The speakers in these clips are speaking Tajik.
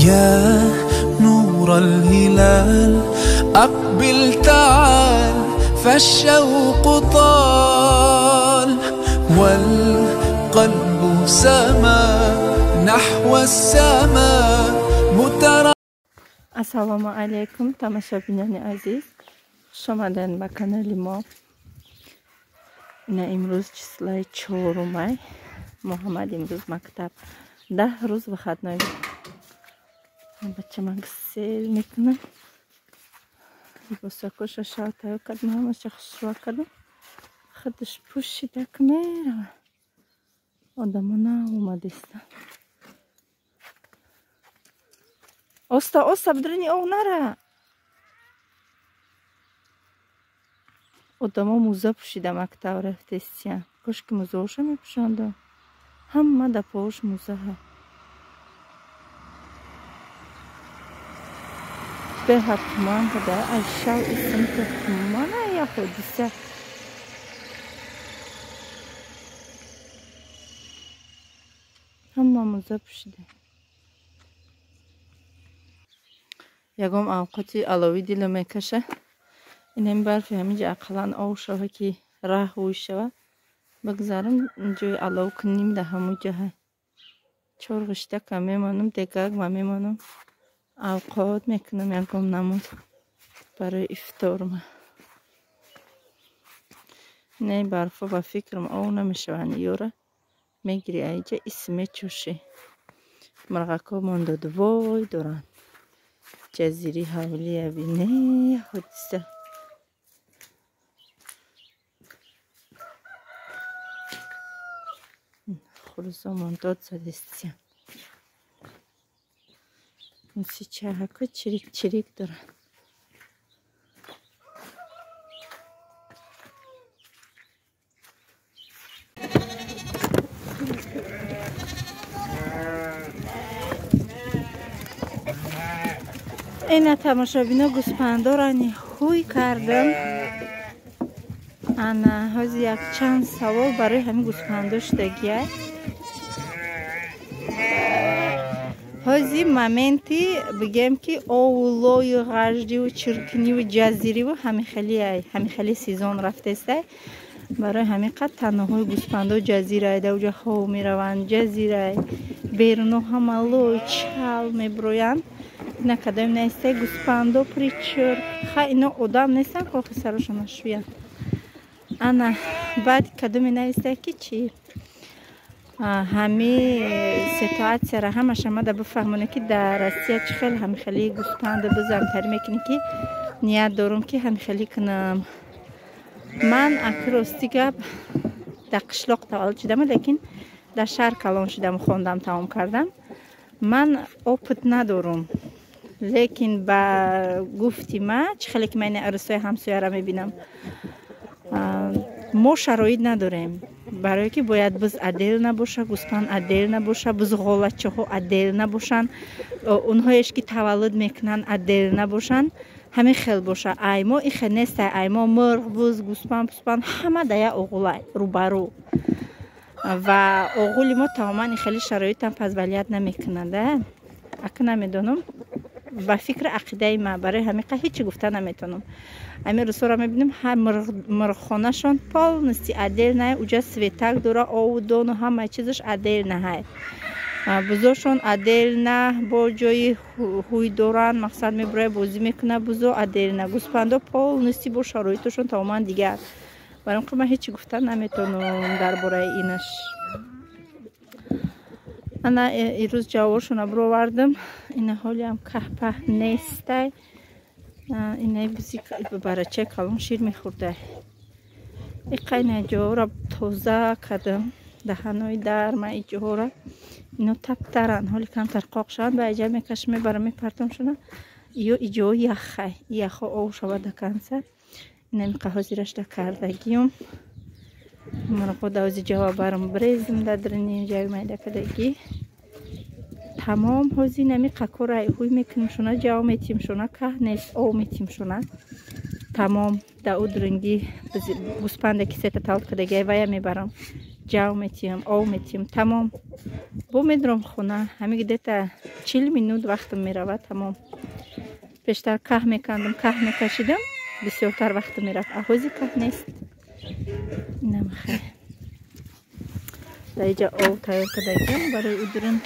يا نور الهلال أقبل تعال فالشوق طال والقلب سما نحو السماء مترا. Ассалому алайкум, тамошобинони азиз, хуш омадед ба канали мо. Ина имрӯз числаи 4 май. Муҳаммад имрӯз мактаб 10 рӯз выходной. Бача ман сел мекунам. Либосакоша шав тайёр кардам, ҳамаша хушрӯ кардам. Худаш пӯшида ки мерава. Одамо наомадистанд. Оста, оста, бидрини оғ нара. Одамо мӯза пӯшида мактаб рафтестиян. Кошки мӯзаоша мепӯшанд. Ҳама да пош мӯзаҳа. Беҳад туман буда, аз шав исмта тумана я ҳодиса. Ҳама мӯза пӯшида. Ягон авқоти аловӣ дило мекаша. Инами барфи ҳаминҷа ақаллан ов шава ки раҳ ҳуй шава. Бигзарам ҷои алов кунем да ҳамун ҷаҳа. Чор ғиштака мемонам, дегак ма мемонам. Авқот мекунам ягон намуд барои ифторма. Инаи барфо ба фикрам ов намешаванд. Ёра мегири аиҷа ис мечӯшӣ. Мурғако мондод вой доранд. Ҷазири ҳавлия бине ҳодиса. Хурӯзо мондод задистиян. Мусичаҳако чирик чирик доранд. Ина тамошобино гӯспандорани ҳуй кардам. Ана ҳозир якчанд савол барои ҳамин гӯспандо шудагиай. Ҳозир моменти бигем ки ову лою ғаждиву чиркиниву ҷазириву ҳамихелиай, ҳамихели сезон рафтестай. Барои ҳамин қад таноҳои гӯспандо ҷазирай, да уҷа хов мераванд, ҷазирай, беруно ҳама лой чал меброянд. Ина кадоим нестай гӯспандо пури чирк. Ха ино одам нестан, кохи сарошона шӯянд. Ана баъд кадоме нестай ки чӣ? Ҳами ситуатсияра ҳамаша мада бифаҳмоне ки дар Россия чӣ хел ҳамихелӣ гӯспанду бизамтарӣ мекунӣ ки ният дорум ки ҳамихелӣ кунам. Ман аки рости гап дар қишлоқ таваллуд шудам, лекин дар шаҳр калон шудам, хондам, тамом кардам. Ман опыт надорум, лекин ба гуфти ма чӣ хеле ки ман арӯсои ҳамсояра мебинам, мо шароит надорем. Барое ки бояд буз отдел набоша, гӯспанд отдел набоша, бузғолачаҳо отдел набошанд, онҳоеш ки таваллуд мекунанд отдел набошанд, ҳамин хел боша. Ай мо ин хел нестай. Ай мо мурғ, буз, гӯспанд, пӯспанд ҳама да як оғулай рӯбарӯ. Ва оғули мо тамоман ин хели шароитам позволят намекунад. Ака намедонам, ба фикри ақидаи ман барои ҳамин қа ҳечи гуфта наметавонам. Ҳамин рӯзҳоро мебинем, ҳар мурғхонашон полностью отдельная, уҷа светак дора, ову дону ҳамаи чизаш отдельная. Бузошон отдельно бо ҷои ҳуй доранд, мақсад мебурая бозӣ мекунад бузо отдельно. Гӯспандо полностью бо шароиташон тамоман дигар. Барои ин ман ҳечи гуфта наметавонам дар бораи инаш. Ана ирӯз ҷавобшона бировардам. Ина ҳолиам каҳпаҳ нестай. Инаи бузи барачаи калон шир мехӯрдай. Иқайна ҷоҳора тоза кардам. Даҳанои дарма и ҷоҳора. Ино таптаранд, ҳоли камтар қоқ шаванд, ба иҷа мекашам, мебарам, мепартамшона. Ё иҷоҳо яхай. Яхо ов шавад да канса. Инами қаҳозирашда кардагиюм. Мурғо давзи ҷавоб барам брезм дадрини ҷави майда кардагӣ. Тамом ҳозир инами қакора ҳуй мекунем шуна, ҷавоб метим шуна, каҳ нест, ов метим шуна. Тамом да ӯ дуринги гӯспанде ки сета таваллуд кардагиай вая мебарам. Ҷав метиҳам, ов метиҳам, тамом. Бо медурам хона, ҳами где-то 40 минут вақтам меравад, тамом. Пештар каҳ мекандам, каҳ мекашидам, бисёртар вақтам мерафт. А ҳози каҳ нест. Инам хай. Дар иҷа ов тайёр кардагиам барои удурун.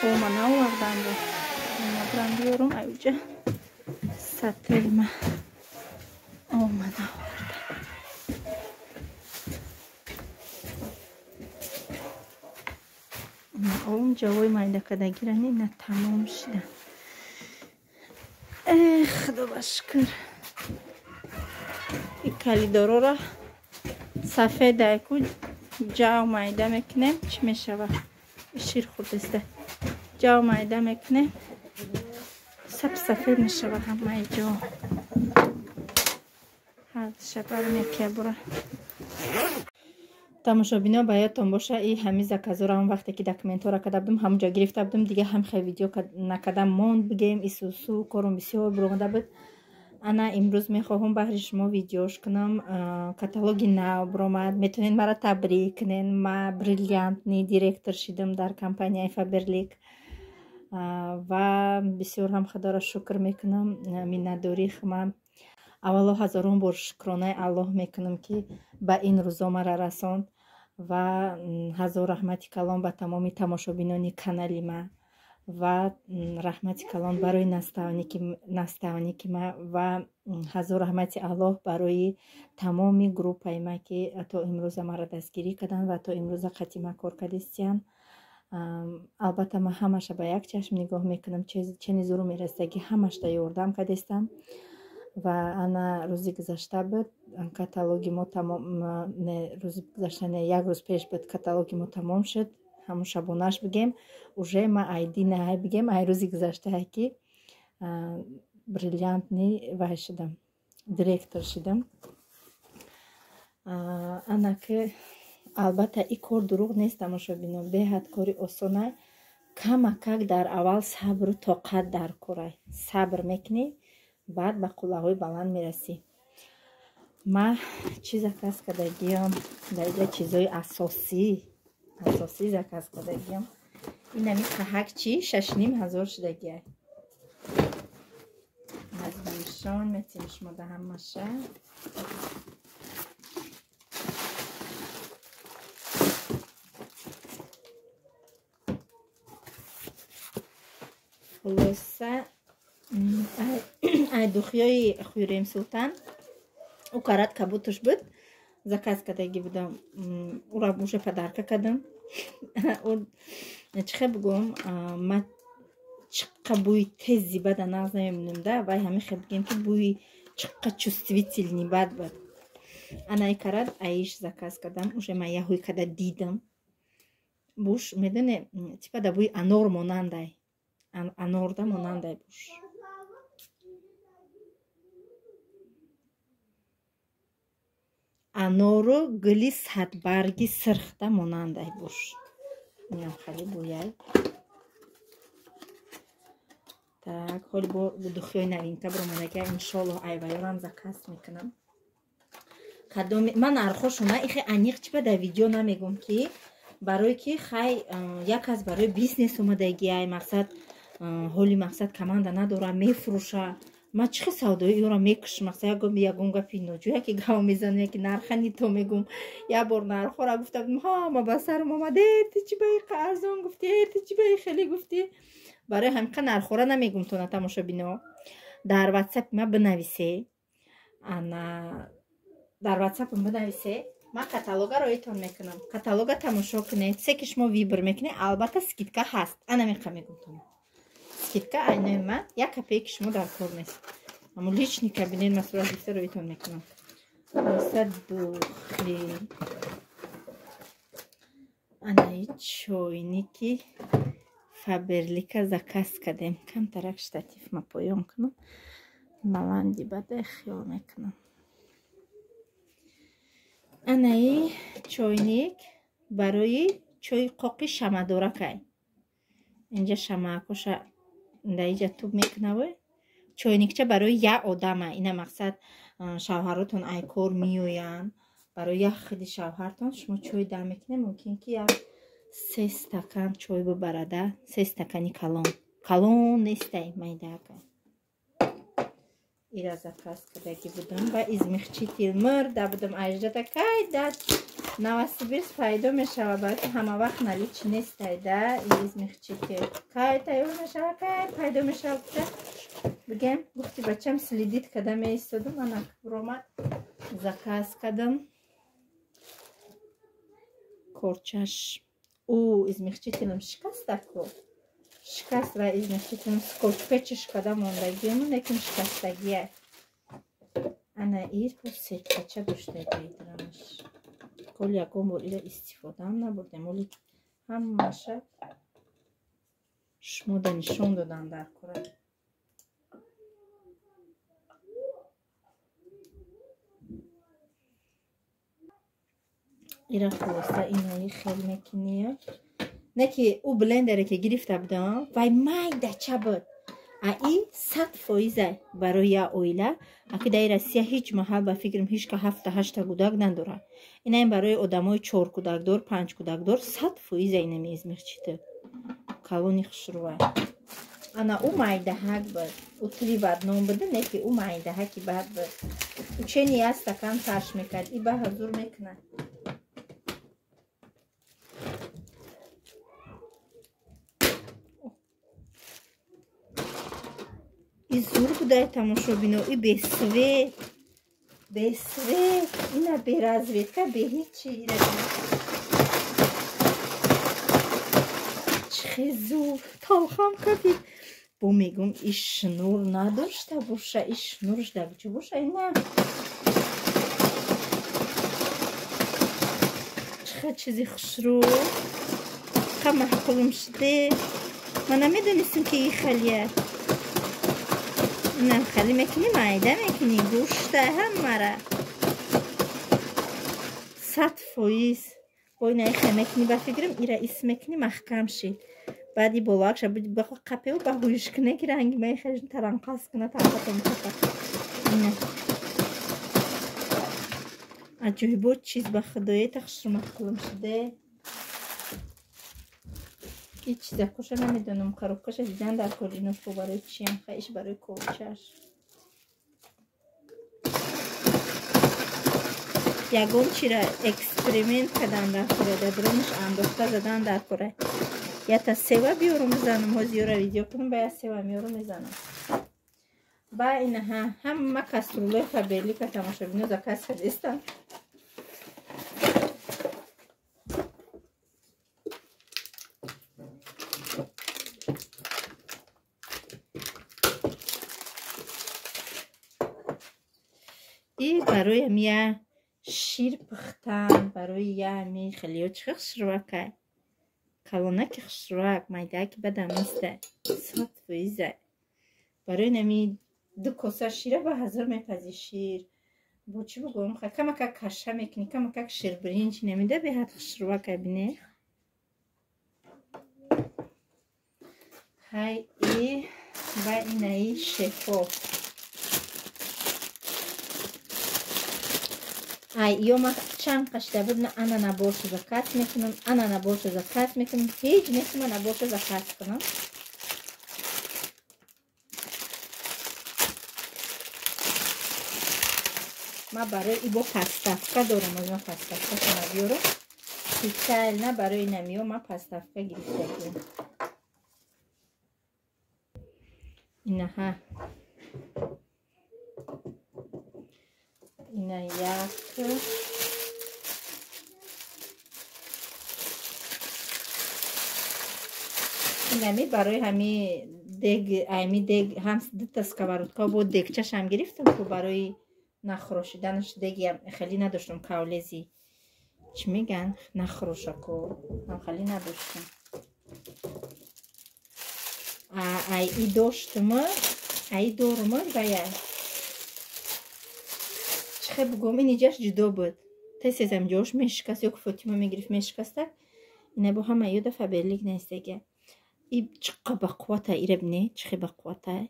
Овма наовардам бо. Набрам биёрам аюҷа. Сатилма. Овма наовардам. Овм ҷавои майда кардагирани на тамом шида. Эх, худо ба шукр. И калидорора сафедайку ҷав майда мекунем, чӣ мешава? Шир хӯрдеста. Ҷав майда мекунем, сап сафед мешава ҳамаи ҷо. Ҳар шабар мекия бура. Тамошобино, ба ёдтон боша, и ҳами заказора он вақте ки документҳоро карда будам, ҳамонҷо гирифта будам, дига ҳам хел видео накардам, монд бигем, исусу корум бисёр буромада буд. Ана имрӯз мехоҳам баҳри шумо видеош кунам. Каталоги нав буромад, метавонед мара табрик кунед. Ма бриллиантный директор шидам дар компанияи Фаберлик ва бисёр ҳам худоро шукр мекунам, миннатдории худам. Аввало ҳазорон бор шукронаи Аллоҳ мекунам, ки ба ин рӯзо мара расонд ва ҳазор раҳмати калон ба тамоми тамошобинони канали ма ва раҳмати калон барои наставники ма ва ҳазор раҳмати Аллоҳ барои тамоми группаи ма, ки то имрӯза маро дастгирӣ карданд ва то имрӯза қатъи ма кор кардистиянд. Албатта, ман ҳамаша ба як чашм нигоҳ мекунам, чени зуру мерасидагӣ ҳамашда ёрдам кардистам. Ва ана рӯзи гузашта буд каталоги мо тамом, не, рӯзи гузашта не, як рӯз пеш буд каталоги мо тамом шуд. Ҳамун шабонаш бигем, уже ма айди наҳай бигем, ай рӯзи гузаштае ки бриллиантный вай шудам, директор шудам. Ана ки албатта и кор дурӯғ нест, тамошобино, беҳад кори осонай. Камакак дар аввал сабру тоқат дар корай. Сабр мекунӣ, баъд ба қуллаҳои баланд мерасӣ. Ма чӣ заказ кардагиам? Дар иҷа чизои асосӣ заказ кардагиам. Инами қаҳак чи 6500 шудагиай. Аз нишон метим шумо да ҳамаша. Хулоса, ай духиёи Хюррем Султан ӯ карат кабутуш буд, заказ кардагӣ будам, ӯра уже подарка кардам. Чӣ хел бигӯм, ма чиққа бӯи тези бада нағз намебинам да, вай ҳамин хел бигем ки бӯи чиққа чувствительный бад буд. Ана и карат аиш заказ кардам, уже ма яҳуй када дидам. Буш медоне, типа да бӯи анор монандай, анорда монандай буш. Анору гули садбарги сирхда монандай буш. Инам хеле бӯяй. Так, ҳоли бо духиёи новинка биромадага, иншоллоҳ айваёрам заказ мекунам. Кадоми ман нархошона ихе аниқ чиба дар видео намегум, ки барое ки хай як аз барои бизнес омадагиай, мақсад ҳоли мақсад команда надора, мефурӯша. Ман чӣ хел савдои ёро мекушам, мақсад ягон гапи ноҷӯ, яке гав мезанам, яке нарха нито мегум. Як бор нархҳоро гуфта будам, ҳама ба сарам омад, э ту чӣ ба иқа арзон гуфтӣ, э ту чӣ ба и хеле гуфтӣ. Барои ҳамиқа нархҳоро намегум тона, тамошобино. Дар ватсапи ма бинависе, ана дар ватсапам бинависе, ман каталога роитон мекунам. Каталога тамошо кунед, се ки шумо выбор мекунед, албатта скидка ҳаст. Ана меқа мегум тона. Скидка айнои ман як копейки шумо дар кор нест. Аммо личный кабинет ма сурат гирифта роитон мекунам. Хулоса, духи. Анаи чойники Фаберлика заказ кардем. Камтарак штатив ма поён кунам. Баланди баде хиёл мекунам. Анаи чойник барои чойи қоқи шамадоракай. Инҷа шамаакоша дар инҷа туб мекунавой. Чойникча барои як одама. Ина мақсад шавҳаротон ай кор меоянд, Барои як хиди шавҳартон шумо чой дам мекунед, мумкин ки як 3 стакан чой бибарада, 3 стакани калон. Калон нестай, майдака. Ира заказ кардагӣ будам ва измехчитил мурда будам. Аждата кай дар Новосибирск пайдо мешава, барои ҳама вақт наличи нестай да измехчитил. Кай тайёр мешава, кай пайдо мешава гуфта бигем, гуфти бачам следит када меистодум, ана ромад заказ кардам. Корчаш ӯ измехчителам шикастаку. Шикаст ва измехчителам скотчпечиш када мондагиему, лекин шикастагия. Ана ир бо сеткача доштагиидрамаш. Кол ягон бор ира истифодаам набурдем, оли ҳамаша шумо да нишон додан дар кора. Ира хулоса инои хел мекунӣ. Не ки ӯ блендере ки гирифта будам, вай майдача буд. А и 100% барои як оила, аки дар Россия ҳеҷ маҳал ба фикрам ҳеҷ ка 7-8 кӯдак надорад. Инаим барои одамои 4 кӯдакдор, 5 кӯдакдор 100% инами измехчитил. Калони хушрӯа. Ана ӯ майдаҳак буд. Ӯ 3 в одном буд, не ки ӯ майдаҳаки бад буд. Ӯ чени як стакан фарш мекард, и ба ҳазур мекунад. И зур будай тамошобино, и бесвет, бесвет, ина бе разведка, бе ҳечи. Ира чихе зур талхам кардид. Бо мегум и шнур надошта боша, и шнурш дар чӣ боша, ина чихе чизи хушрӯ, ха маҳқулум шуде. Ман намедонистам ки и халия. Инам хали мекунӣ, майда мекунӣ, гӯшта ҳамара. 100%. Бо ина ихе мекунӣ, ба фикрам ира ис мекунӣ, маҳкам шид. Баъди болоакша бахо қапеу ба ҳуиш куне, ки ранги маихеш таранқас куна, талхатон қапа. Ина. Аҷоибот чиз ба худое тахшру маҳқулум шуде. И чизакоша намедонам, коробкаша дидан дар кор, ино бо барои чиям, иш барои корчаш. Ягон чира эксперимент кардан дар кора, дар дронаш андохта задан дар кора. Ята сева биёру мезанам, ҳоз ёра видео кунам, ба я сева меёру мезанам. Ба инаҳа ҳама каструлои Фаберлика тамошобино заказ кардистам. И барои ҳамия шир пухтан, барои я ҳами хелиё чӣ хушрӯака. Калонаки хушрӯак, майдааки бадам неста. 100%. Барои нами 2 коса шира ба ҳазор мепази шир. Бо чӣ бугӯм? Камакак каша мекунӣ, камакак ширбиринҷ намеда, беҳад хушрӯака бине. Ҳай и ва инаи шефо. Ай, ё ма чанд қашта буд, ана наборша заказ мекунам, ана наборша заказ мекунам, ҳеҷ нестима наборша заказ кунам. Ма барои ибо паставка дорам, аз ма паставка шума биёрам. Специально барои намиё ма паставка гирифтагиам. Инаҳа. Ина як, инами барои ҳами дег, ами дег ҳам дута сковородка бо дегчашам гирифтам, ку барои нахӯрошиданаш дегиам хеле надоштам, кавлези чӣ меган, нахӯрошаку ҳам хеле надоштам. Ай и доштума, ай дорума вая чихе бугӯм, ин иҷаш ҷудо буд. Тез-тезам ҷош мешикаст, ё ки Фотима мегирифт мешикаста. Ина бо ҳама ёда Фаберлик нестега. И чиқа бақуввата, ира бине, чихе бақуввата.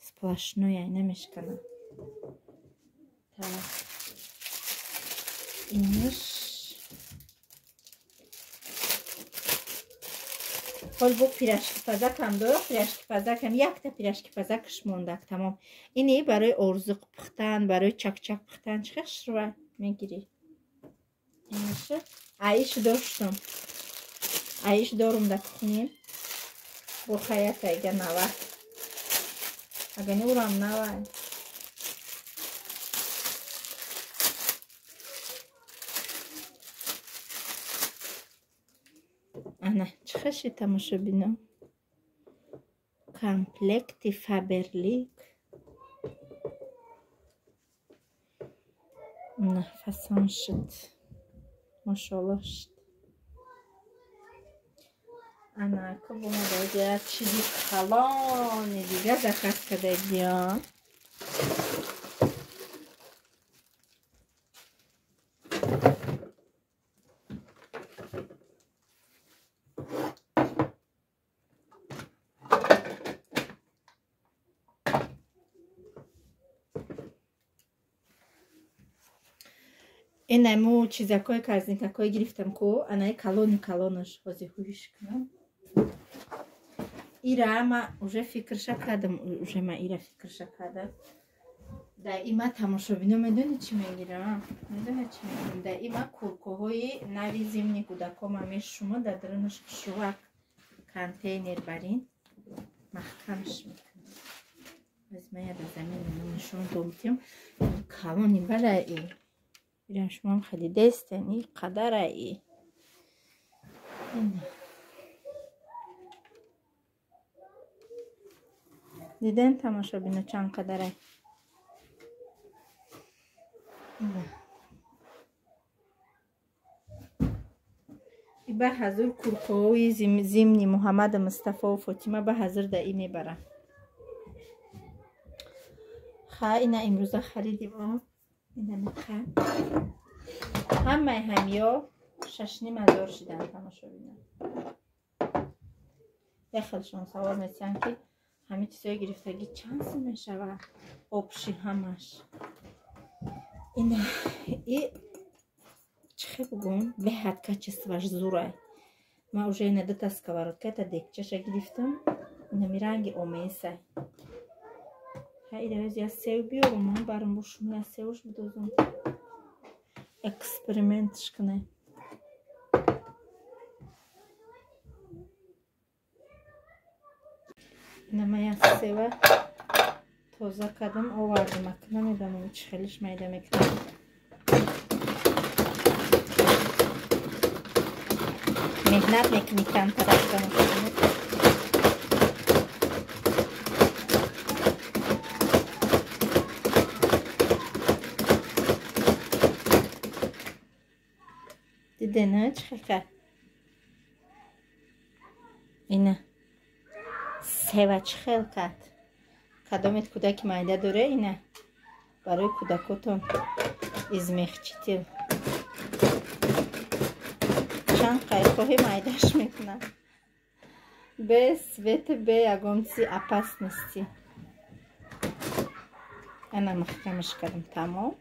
Сплошное, намешкана. Так. Инаш ҳол бо пирашкипазакам дорам, пирашкипазакам якта пирашкипазакш мондак, тамом. Ини барои орзуқ пухтан, барои чакчак пухтан чӣ хел мегирӣ? Инаша аиш доштам. Аиш дорум да кухнем. Бо хаята ига нава. Ага не урам нава. Ана, чӣ хаши тамошобино? Комплекти Фаберлик. На, фасон шуд. Мошаллоҳ шуд. Ана, ка бомада чизи калони дига заказ кардагиям. Инаму чизакҳои корзинкакҳое гирифтам ку, анаи калони калонаш ҳозир ҳуиш кунам. Ира ма уже фикрша кардам, уже ма ира фикрша кардам. Да има тамошобино медони чӣ мегирам? Медони чӣ мегирам? Да има куркоҳои нави зимни кӯдакҳо ма мешумо, дар дарунаш хушрӯак контейнер барин маҳкамш мекунам. Аз ма я дар замин нишон домтим. Калони балаи. Ирам шумоам хадидестен, и қадараи. Диден тамошобино чанд қадарай? И ба ҳазур куркоҳои зимни Муҳаммаду Мустафову Фотима ба ҳазур да и мебарам. Ха, ина имрӯза харидим. Ина меха. Ҳамаи ҳамё 6,5 ҳазор шидан тамошобино. Як хелшон савол метиҳанд ки ҳамин чизҳои гирифтагӣ чанд сум мешавад? Обши ҳамаш. Ина и чӣ хел бугум? Беҳад качествоаш зурай. Ман уже ина дута сковородка, та декчаша гирифтам. Инами ранги омесай. Ха, ира я сев биёрум, ман барам бо шумо я севш бидозум. Экспериментш кунем. Ина ман як сева тоза кардам, овардам. Ака намедонам чӣ хелиш майда мекунам. Меҳнат мекунӣ камтар тамошобино. Дидена чӣ хел кард? Ина сева чӣ хел кард? Кадомет кӯдаки майда доре, ина барои кӯдакотон измехчитил. Чанд қайқоҳи майдаш мекунад. Бе света, бе ягон чизи опасности. Ана маҳкамаш кардам, тамом.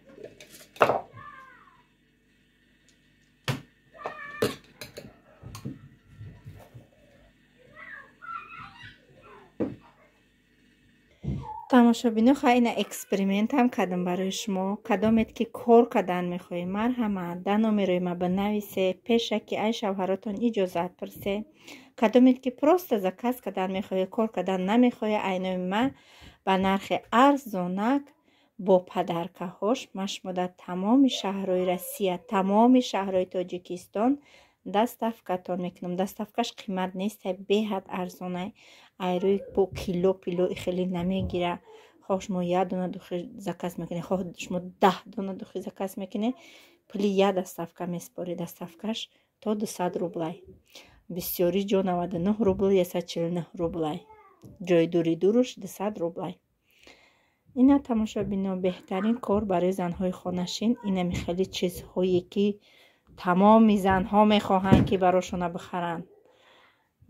Тамошобино, ха ина экспериментам кардам барои шумо. Кадомет ки кор кардан мехоҳед, марҳамат, да номерои ма бинависе, пеша ки ай шавҳаротон иҷозат пурсе. Кадомет ки просто заказ кардан мехоҳед, кор кардан намехоҳед, ай номи ма ба нархи арзонак бо падаркаҳош ма шумо дар тамоми шаҳрҳои Россия, тамоми шаҳрҳои Тоҷикистон доставкатон мекунам. Доставкаш қимат нест, беҳад арзонай. Ай рӯи бо кило пило хеле намегира. Хоҳ шумо як дона духи заказ мекунед, хоҳ шумо 10 дона духи заказ мекунед, пули як доставка меспоред. Доставкаш то 200 рублай. Бисёри ҷо 99 рубл, 149 рублай. Ҷои дури дуруш 200 рублай. Ина тамошобино, беҳтарин кор барои занҳои хонашин инами хеле чизҳое ки тамоми занҳо мехоҳанд ки барошона бихаранд.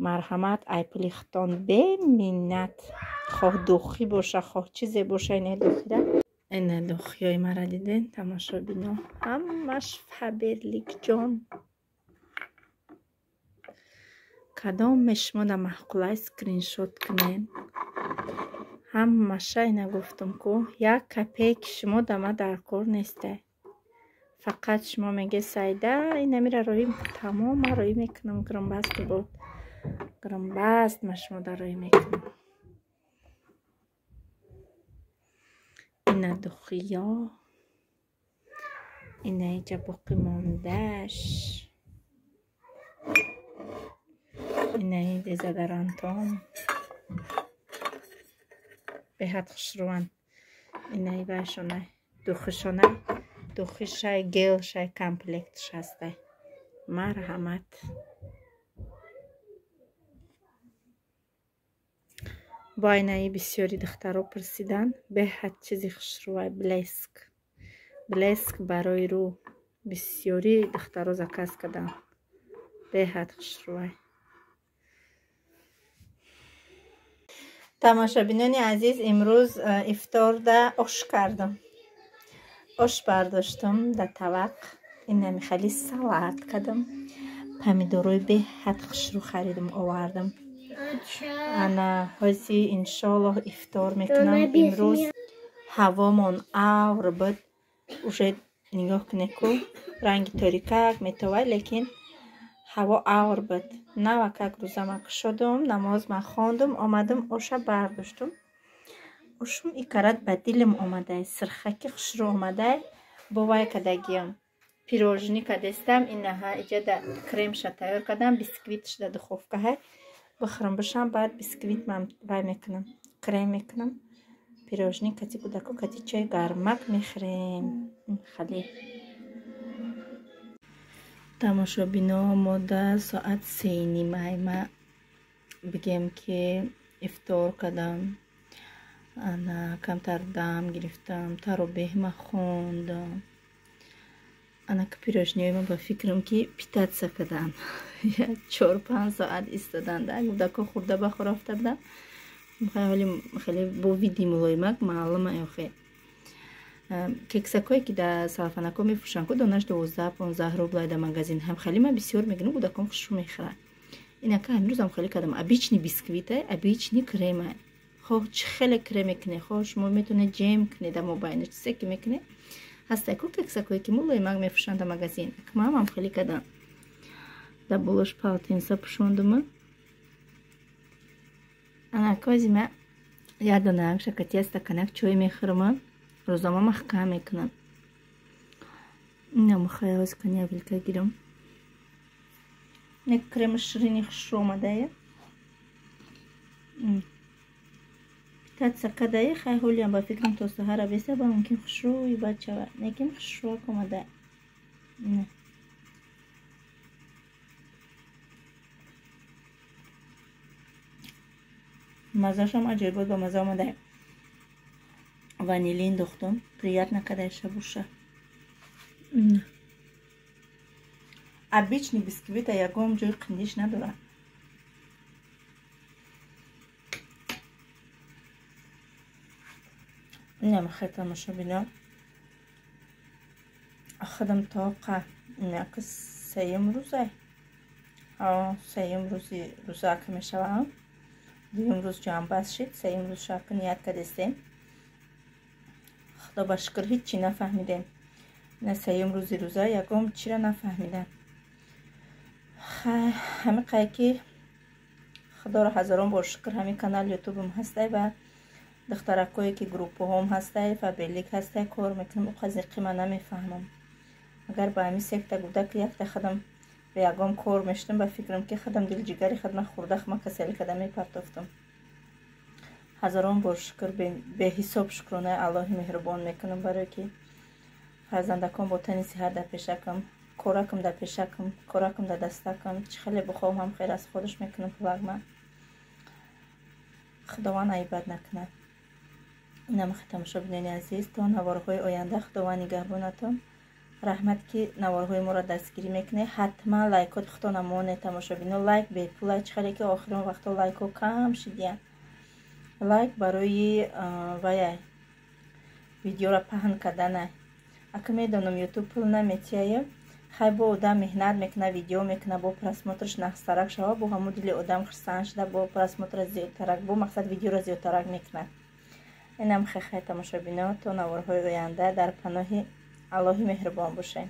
Марҳамат, ай пули худтон беминнат, хоҳ духӣ боша, хоҳ чизе боша, ина духира. Ина духиёи мара диден, тамошобино, ҳамаш Фаберликҷон. Кадоме шумо да маъқулай скриншот кунен. Ҳамаша ина гуфтум ку, як копейки шумо да ма дар кор нестай. Фақат шумо меге Сайда, инамира роҳӣ тамом ма роҳӣ мекунам, гирмбаст буд. Гирмбаст ма шумо да роҳӣ мекунам. Ина духиё, ина иҷа боқӣ мондаш, ина дезодорантон беҳад хушрӯянд. Инаи вайшонай, духишонай, духишай, гелшай, комплектш ҳастай. Марҳамат. Бо айнаи бисёри духтаро пурсиданд, беҳад чизи хушрӯай, блеск. Блеск барои рӯ бисёри духтаро заказ карданд. Беҳад хушрӯай. Тамошобинони азиз, имрӯз ифторда ош кардам. Ош бардоштам дар тавақ. Инами хеле салат кардам. Помидорои беҳад хушрӯ харидам, овардам. Ана ҳози иншоаллоҳ ифтор мекунам. Имрӯз ҳавомон авр буд. Уже нигоҳ кунед ку, ранги торикак метовад, лекин ҳаво авр буд. Навакак рӯзама кушодум, намоз ма хондум, омадам оша бардоштум. Ошум икарат ба дилам омадай, сирхаки хушрӯ омадай, бо вай кадагиям. Пирожни кадестам, инаҳа иҷада кремша тайёр кардам, бисквитш да духовкаҳай. Бихӯрам бишам, баъд бисквит ман вай мекунам, крем мекунам. Пирожни кати кӯдако кати чой гармак мехӯрем. Хали. Тамошобино, мода соат 3:30 ма бигем ки ифтор кардам. Ана камтар дам гирифтам, таробеҳ ма хондам. Ана ки пирожниҳои ма ба фикрам ки питатса карданд. 4-5 соат истоданд. Кӯдако хӯрда ба хӯр рафта буданд. Хеле бо види мулоимак маълума охе. Кексакое ки дар салфанако мефурӯшанд, ку донаш 12-15 рублай дар магазин. Ҳам хеле ма бисёр мегирам, кӯдакон хушрӯ мехӯранд. Инака ҳамрӯзам хеле кардам. Обычный бисквитай, обычный кремай. Хоҳ чӣ хеле крем мекунед, хоҳ шумо метавонед ҷем кунед дар мобайнаш, чизе ки мекунед. Ҳастай ку кексакое ки мулоимак мефурӯшанд дар магазин. Маам хеле кардам. Дар болош полотенца пӯшондума. Ана кози ма як донаак шакатия стаканак чой мехӯрам. Рӯзома маҳкам мекунам. Ина мухай ҳоз кани вилка гирам. Не креми ширини хушрӯ омадая. Питатса кадая, хай ҳолиам ба фикрам то саҳара беса, ба мумкин хушрӯи бад шавад. Лекин хушрӯак омада. Мазашам аҷоибот ба маза омадая. Ванилин дохтум, приятно кадайша буша. Обычный бисквита ягон ҷои қиндиш надорад. Инам хай тамошобино. Худам тоқа инаки сеюм рӯзай. Сеюм рӯзи рӯзака мешавам. Дуюм рӯз ҷамъбаст шид, сеюм рӯз шаб ният кардестем. Худо ба шукр ҳеҷ чӣ нафаҳмидем. На сеюм рӯзи рӯза ягон чиро нафаҳмидам. Ҳамин қай ки Худоро ҳазорон бор шукр, ҳамин канал ютубам ҳастай ва духтаракое ки группаҳом ҳастай, Фаберлик ҳастай, кор мекунам, уқа зиққи ман намефаҳмам. Агар ба ҳамин секта гуфта ки якта худам ба ягон кор мешудам, ба фикрам ки худам дилҷигари худма хӯрда худма касалӣ карда мепартофтам. Ҳазорон бор шукр, беҳисоб шукронаи Аллоҳи меҳрубон мекунам, барое ки фарзандакон бо тани сиҳат дар пешакам, коракам дар пешакам, коракам дар дастакам, чӣ хеле бихоҳам ҳам хел аз худаш мекунам пулакма. Худованд айбат накунад. Инам тамошобинони азиз, то наворҳои оянда Худованд нигаҳбонатон. Раҳмат ки наворҳои моро дастгирӣ мекунед. Ҳатман лайкоти худтона монед тамошобино. Лайк бепулай, чӣ хеле ки охирон вақто лайкҳо кам шидиянд. Лайк барои ваяй, Видеоро паҳн кардана. Ака, медонам, Ютуб пул наметияю, хай, бо одам меҳнат мекуна, видео мекуна, бо просмотрш нағзтарак шава, бо ҳамун дили одам хурсанд шуда, бо просмотра зиёдтарак, бо мақсад видеоро зиёдтарак мекунад. Инам хехай, тамошобино, то наворҳои оянда дар паноҳи Аллоҳи меҳрубон бошед.